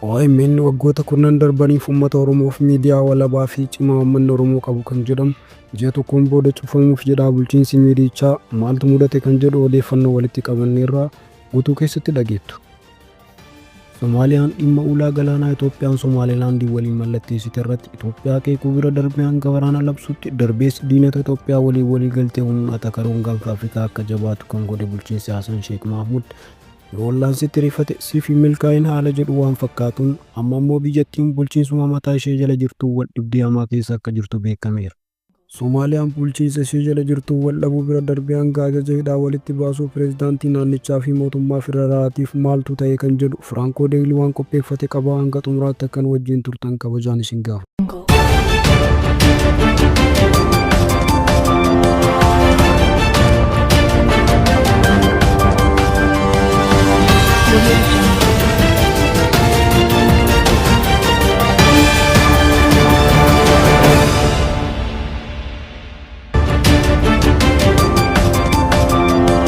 OMN waggoota kurnan darbaniif uummata Oromoof miidiyaa walabaa fi cimaa uummanni Oromoo qabu kan jedhamu ji'a tokkoon booda cufamuuf jedhaa bulchiinsi miidiyichaa maaltu mudate kan jedhu odeeffannoo walitti qabanneerraa guutuu keessatti dhageettu. Somaaliyaan dhimma ulaa galaanaa Itoophiyaan Somaalilaandii waliin mallatteessite irratti Itoophiyaa qeequu bira darbee hanga waraana labsuutti darbees diinota Itoophiyaa waliin walii galtee uumuun atakaroon gaanfa Afrikaa akka jabaatu kan godhe bulchiinsi Hasan Sheek Mahmud yeroo ollaan sitti rifate siif hin milkaa'in haala jedhu waan fakkaatuun amma immoo biyyattiin bulchiinsuma mataa ishee jala jirtuun wal dhibdee hamaa keessa akka jirtu beekameera. Somaaliyaan bulchiinsa ishee jala jirtuun wal dhabuu bira darbee hanga ajaja hidhaa walitti baasuu pireezidaantii naannichaa fi mootummaa federaalaatiif maaltu ta'e kan jedhu Firaankoo Deeyilii waan qopheeffate qabaa hanga xumuraatti akkan wajjin turtan kabajaan isin gaafa.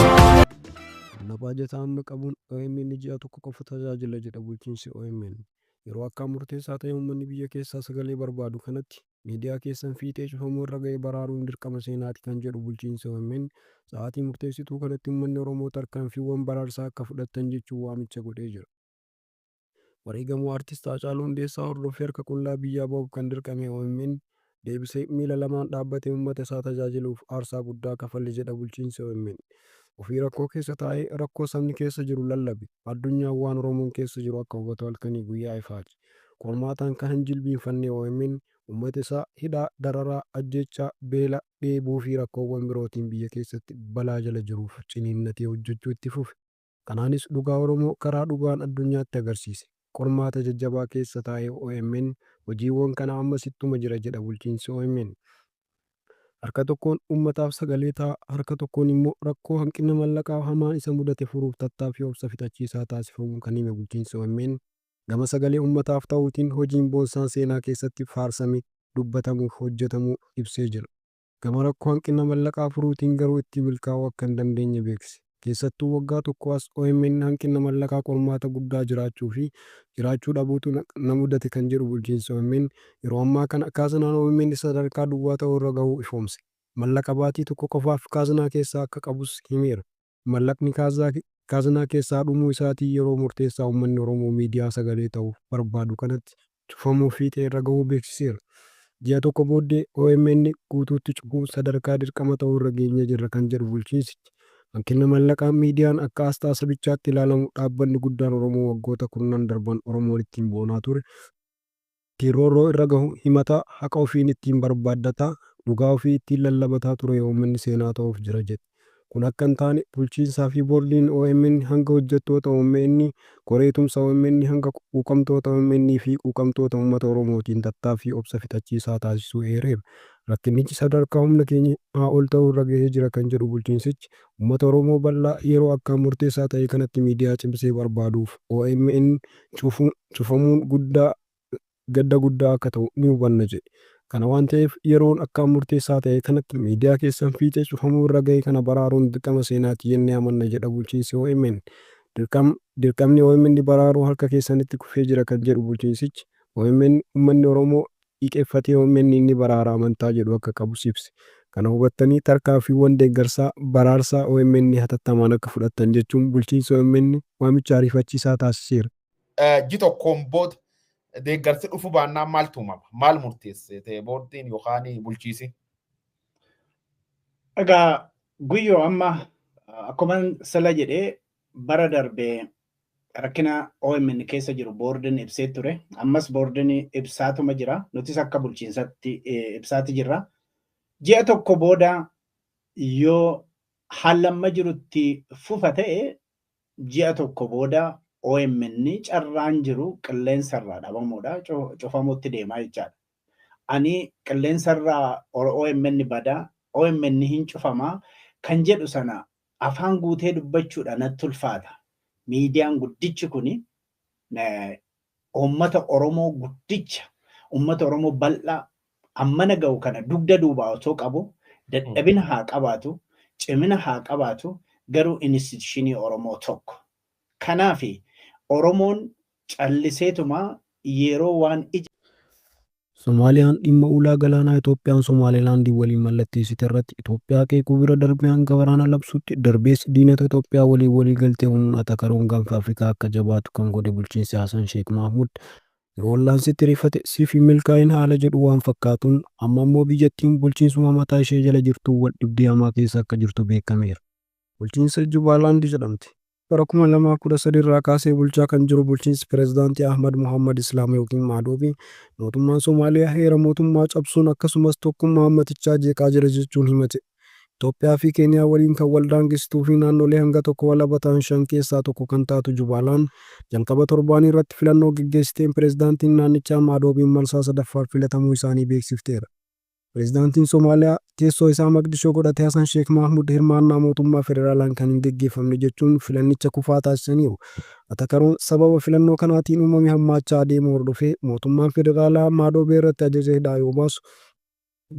Humna baajataa amma qabuun OMN ji'a tokko qofa tajaajila jedha bulchiinsi OMN. Yeroo akkaan murteessaa ta'e uummanni biyya keessaa sagalee barbaadu kanatti miidiyaa keessan fiixee cufamuu irra ga'e baraaruun dirqama seenaati kan jedhu bulchiinsi OMN sa'aatii murteessituu kanatti uummanni Oromoo tarkaanfiiwwan baraarsaa akka fudhattan jechuun waamicha godhee jira. Wareegamuu Artist Haacaaluu Hundeessaa hordofee harka qullaa biyyaa bahuuf kan dirqame OMN deebisee miila lamaan dhaabbatee uummata isaa tajaajiluuf aarsaa guddaa kafale jedha bulchiinsi OMN. Ofii rakkoo keessa taa'ee rakkoo sabni keessa jiru lallabe. Addunyaan waan Oromoon keessa jiru akka hubatu halkanii guyyaa ifaaje. Qormaataan kan hin jilbiinfanne OMN uummata isaa hidhaa, dararaa, ajjeechaa, beela, dheebuu fi rakkoowwan birootiin biyya keessatti balaa jala jiruuf ciniinnatee hojjechuu itti fufe. Kanaanis dhugaa Oromoo karaa dhugaan addunyaatti agarsiise. Qormaata jajjabaa keessa taa'ee OMN hojiiwwan kana ammas ittuma jira jedha bulchiinsi OMN. Harka tokkoon uummataaf sagalee ta'a, harka tokkoon immoo rakkoo hanqina mallaqaa hamaa isa mudate furuuf tattaaffii obsa fixachiisaa taasifamuu kan hime bulchiinsi OMN, gama sagalee uummataaf ta'uutiin hojiin boonsaan seenaa keessatti faarsame dubbatamuuf hojjetamuu ibsee jira. Gama rakkoo hanqina mallaqaa furuutiin garuu itti milkaa'uu akka hin dandeenye beeksise. Keessattuu waggaa tokkoo as OMN hanqina mallaqaa qormaata guddaa jiraachuu fi jiraachuu dhabuutu na mudate kan jedhu bulchiinsi OMN, yeroo ammaa kana kaaznaan OMN sadarkaa duwwaa ta'uu irra gahuu ifoomse. Mallaqa baatii tokko qofaaf kaaznaa keessaa akka qabus himeera. Mallaqni kaaznaa keessaa dhumuu isaatiin yeroo murteessaa uummanni Oromoo miidiyaa sagalee ta'uuf barbaadu kanatti cufamuuf fiixee irra gahuu beeksiseera. Ji'a tokko booddee OMN guutuutti cufuun sadarkaa dirqama ta'uu irra geenyee jirra kan jedhu bulchiinsichi, hanqina mallaqaan miidiyaan akka asxaa sabichaatti ilaalamu dhaabbanni guddaan Oromoo waggoota kurnan darban Oromoon ittiin boonaa ture, ittiin roorroo irra gahu himataa, haqa ofiin ittiin barbaaddataa, dhugaa ofii ittiin lallabataa ture omn seenaa ta'uuf jira jedhe. Kun akka hin taane bulchiinsaa fi boordiin omn hanga hojjettoota omn, koree tumsa omn hanga quuqamtoota omn fi quuqamtoota uummata Oromootiin tattaaffii obsa fixachiisaa taasisuu eereera. Rakkinnichi sadarkaa humna keenyaa ol ta'uu irra gahee jira kan jedhu bulchiinsichi, uummata Oromoo bal'aa yeroo akkaan murteessaa ta'e kanatti miidiyaa cimsee barbaaduuf omn cufamuun guddaa gadda guddaa akka ta'u ni hubanna jedhe. Kana waan ta'eef yeroon akkaan murteessaa ta'e kanatti miidiyaa keessan fiixee cufamuu irra gahe kana baraaruun dirqama seenaati jennee amanna jedha bulchiinsi OMN. Dirqamni OMN baraaruu harka keessanitti kufee jira kan jedhu bulchiinsichi, OMN uummanni Oromoo xiiqeffatee OMN ni baraara amantaa jedhu akka qabus ibse. Kana hubattanii tarkaanfiiwwan deeggarsaa, baraarsaa OMN hatattamaan akka fudhattan jechuun bulchiinsi OMN waamicha ariifachiisaa taasiseera. Ji tokkoon booda deeggarsi dhufu baannaan maaltu uumama? Maal murteesse boordiin yookaan bulchiisi? Egaa Guyyoo, amma akkuma sila jedhee bara darbee rakkina OMN keessa jiru boordiin ibsee ture. Ammas boordiin ibsaatuma jira. Nutis akka bulchiinsatti ibsaati jirra. Ji'a tokko booda yoo haalli amma jirutti fufa ta'e, ji'a tokko booda OMN carraan jiru qilleensarraa dhabamuudha. Cufamuutti deemaa jechaadha. Ani qilleensarraa OMN badaa, OMN hin cufamaa kan jedhu sana afaan guutee dubbachuudha natti ulfaata. Miidiyaan guddichi kuni uummata Oromoo guddicha, uummata Oromoo bal'aa ammana ga'u kana dugda duubaa otoo qabu, dadhabina haa qabaatu, cimina haa qabaatu, garuu institution Oromoo tokko. Kanaafi Oromoon Calliseetuma yeroo waan ija Somaaliyaan dhimma ulaa galaanaa Itoophiyaan Somaalilaandii waliin mallatteessite irratti Itoophiyaa qeequu bira darbee hanga waraana labsuutti darbees diinota Itoophiyaa waliin walii galtee uumuun atakaroon gaanfa Afrikaa akka jabaatu kan godhe bulchiinsi Hasan Sheek Mahmud yeroo ollaan sitti rifate siif hin milkaa'in haala jedhu waan fakkaatuun amma ammoo biyyattiin bulchiinsuma mataa ishee jala jirtuun wal dhibdee hamaa keessa akka jirtu beekameera. Bulchiinsa Jubaalaand jedhamti. Bara 2013 irraa kaasee bulchaa kan jiru bulchiinsi Pireezidaantii Ahmad Mohammad Islaam yookiin Maadoobii mootummaan Somaaliyaa heera mootummaa cabsuun akkasumas tokkummaa uummatichaa jeeqaa jira jechuun himate. Itoophiyaa fi Keeniyaa waliin kan wal daangessituu fi naannolee hanga tokko walaba ta'an shan keessaa tokko kan taatu Jubaalaan jalqaba torbaanii irratti filannoo geggeessiteen pireezidaantiin naannichaa Maadoobiin marsaa sadaffaaf filatamuu isaanii beeksifteera. Pireezidaantiin Somaaliyaa teessoo isaa Maqdishoo godhate Hasan Sheek Mahmud hirmaannaa mootummaa federaalaan kan hin geggeeffamne jechuun filannicha kufaa taasisaniiru. Atakaroon sababa filannoo kanaatiin uumame hammaachaa adeemuu hordofee mootummaan federaalaa Maadoobee irratti ajaja hidhaa yoo baasu,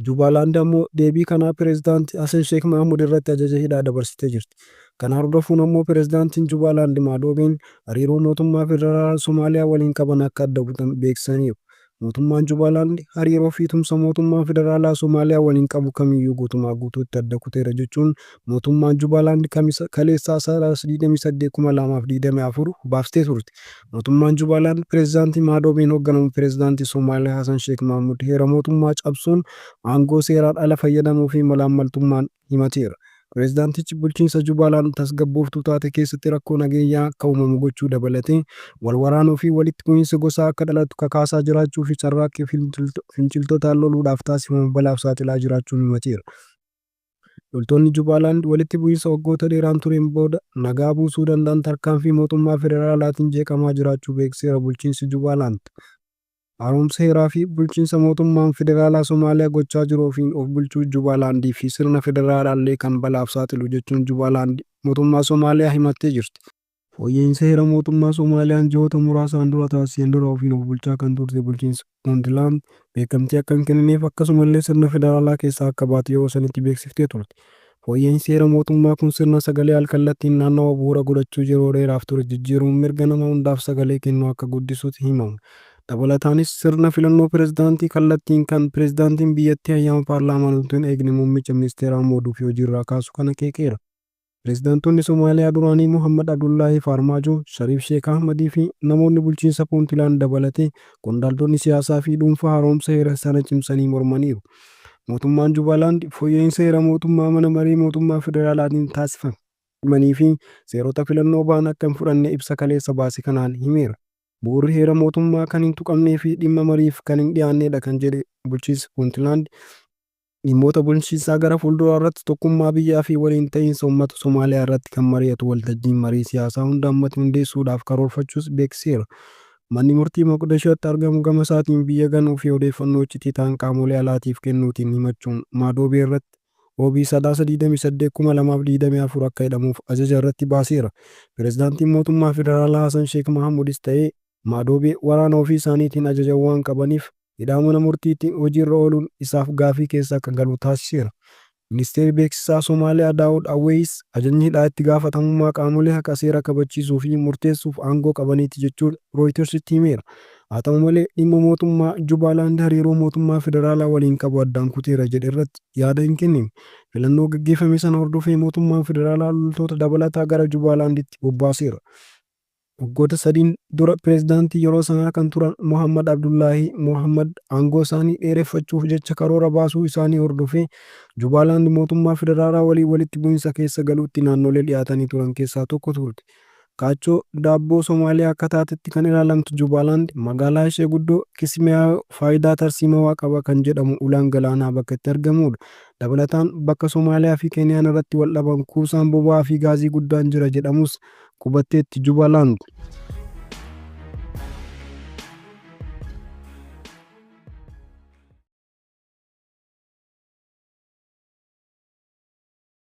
Jubaalaand ammoo deebii kanaa pireezidaantii Hasan Sheek Mahmud irratti ajaja hidhaa dabarsitee jirti. Kana hordofuun ammoo pireezidaantiin Jubaalaand Maadoobeen hariiroo mootummaa federaalaa Somaaliyaa waliin qaban akka adda kutan beeksisaniiru. Mootummaan Jubaalaand hariiroo fi tumsa mootummaa federaalaa Somaaliyaa waliin qabu kamiyyuu guutumaa guutuutti adda kuteera jechuun mootummaan Jubaalaand kamisa kaleessaa Sadaasa 28 2024 baastee turte. Mootummaan Jubaalaand pireezidaantii Maadoobeen hoogganamu pireezidaantii Somaaliyaa Hasan Sheek Mahmud heera mootummaa cabsuun aangoo seeraan ala fayyadamuu fi malaammaltummaan himateera. Pireezidaantichi bulchiinsa Jubaalaan tasgabbooftuu taate keessatti rakkoo nageenyaa akka uumamu gochuu dabalatee wal waraanuu fi walitti bu'iinsi gosaa akka dhalatu kakaasaa jiraachuu fi carraaqqii finciltootaan loluudhaaf taasifamu balaaf saaxilaa jiraachuun himateera. Loltoonni Jubaalaand walitti bu'iinsa waggoota dheeraan tureen booda nagaa buusuu danda'an tarkaanfii mootummaa federaalaatiin jeeqamaa jiraachuu beeksiseera bulchiinsi Jubaalaand. Haaromsa heeraa fi bulchiinsa mootummaan federaalaa Somaaliyaa gochaa jiru ofiin of bulchuu Jubaalaandii fi sirna federaalaallee kan balaaf saaxilu jechuun Jubaalaand mootummaa Somaaliyaa himattee jirti. Fooyya'iinsa heera mootummaa Somaaliyaan ji'oota muraasaan dura taasiseen dura ofiin of bulchaa kan turte bulchiinsa Puuntlaand beekamtii akka hin kennineef akkasumallee sirna federaalaa keessaa akka baatu yeroo sanitti beeksiftee turte. Fooyya'iinsi heera mootummaa kun sirna sagalee al-kallattiin naannawa bu'uura godhachuu yeroo dheeraaf ture jijjiiruun mirga nama hundaaf sagalee kennuu akka guddisuuti himama. Dabalataanis sirna filannoo pireezidaantii kallattiin kan pireezidaantiin biyyattii hayyama paarlaamaan utuu hin eegne muummicha ministeeraa muuduu fi hojiirraa kaasu kana qeeqeera. Pireezidaantonni Somaaliyaa duraanii Muhammad Abdullaahii Faarmaajoo, Shariif Sheek Ahmadii fi namoonni bulchiinsa Puuntilaand dabalatee qondaaltonni siyaasaa fi dhuunfaa haaromsa heera sana cimsanii mormaniiru. Mootummaan Jubaalaand fooyya'iinsa heera mootummaa mana maree mootummaa federaalaatiin taasifamanii fi seerota filannoo ba'an akka hin fudhanne ibsa kaleessa baase kanaan himeera. Bu'uurri heera mootummaa kan hin tuqamnee fi dhimma mariif kan hin dhiyaannedha kan jedhe bulchiinsi Puuntilaand dhimmoota bulchiinsaa gara fuulduraa irratti tokkummaa biyyaa fi waliin ta'iinsa uummata Somaaliyaa irratti kan mari'atu waltajjiin marii siyaasaa hunda hammate hundeessuudhaaf karoorfachuus beeksiseera. Manni murtii Moqdishootti argamu gama isaatiin biyya ganuu fi odeeffannoo iccitii ta'an qaamolee alaatiif kennuutiin himachuun Maadoobee irratti Roobii Sadaasa 28, 2024 akka hidhamuuf ajaja irratti baaseera. Pireezidaantiin mootummaa federaalaa Hasan Sheek Mahamudis ta'ee Maadoobee waraana ofii isaaniitiin ajajan waan qabaniif hidhaa mana murtiitiin hojiirra ooluun isaaf gaafii keessa akka galu taasiseera. Ministeerri beeksisaa Somaaliyaa Daawud Aweeyis ajajni hidhaa itti gaafatamummaa qaamolee haqa seera kabachiisuu fi murteessuuf aangoo qabaniiti jechuun Rooyitersitti himeera. Haa ta'u malee dhimma mootummaa Jubaalaand hariiroo mootummaa federaalaa waliin qabu addaan kuteera jedhe irratti yaada hin kennine. Filannoo gaggeeffame sana hordofee mootummaan federaalaa loltoota dabalataa gara Jubaalaanditti bobbaaseera. Waggoota sadiin dura pireezidaantii yeroo sanaa kan turan Mohammad Abdullaahii Mohammad aangoo isaanii dheereffachuuf jecha karoora baasuu isaanii hordofee Jubaalaand mootummaa federaalaa waliin walitti bu'insa keessa galuutti naannolee dhiyaatanii turan keessaa tokko turte. Kaachoo daabboo Somaaliyaa akka taatetti kan ilaalamtu Jubaalaand magaalaa ishee guddoo Kismaayoo faayidaa tarsiimawaa qaba kan jedhamu ulaan galaanaa bakka itti argamudha. Dabalataan bakka Somaaliyaa fi Keeniyaan irratti wal dhaban kuusaan boba'aa fi gaazii guddaan jira jedhamus qubatteetti Jubaalaand.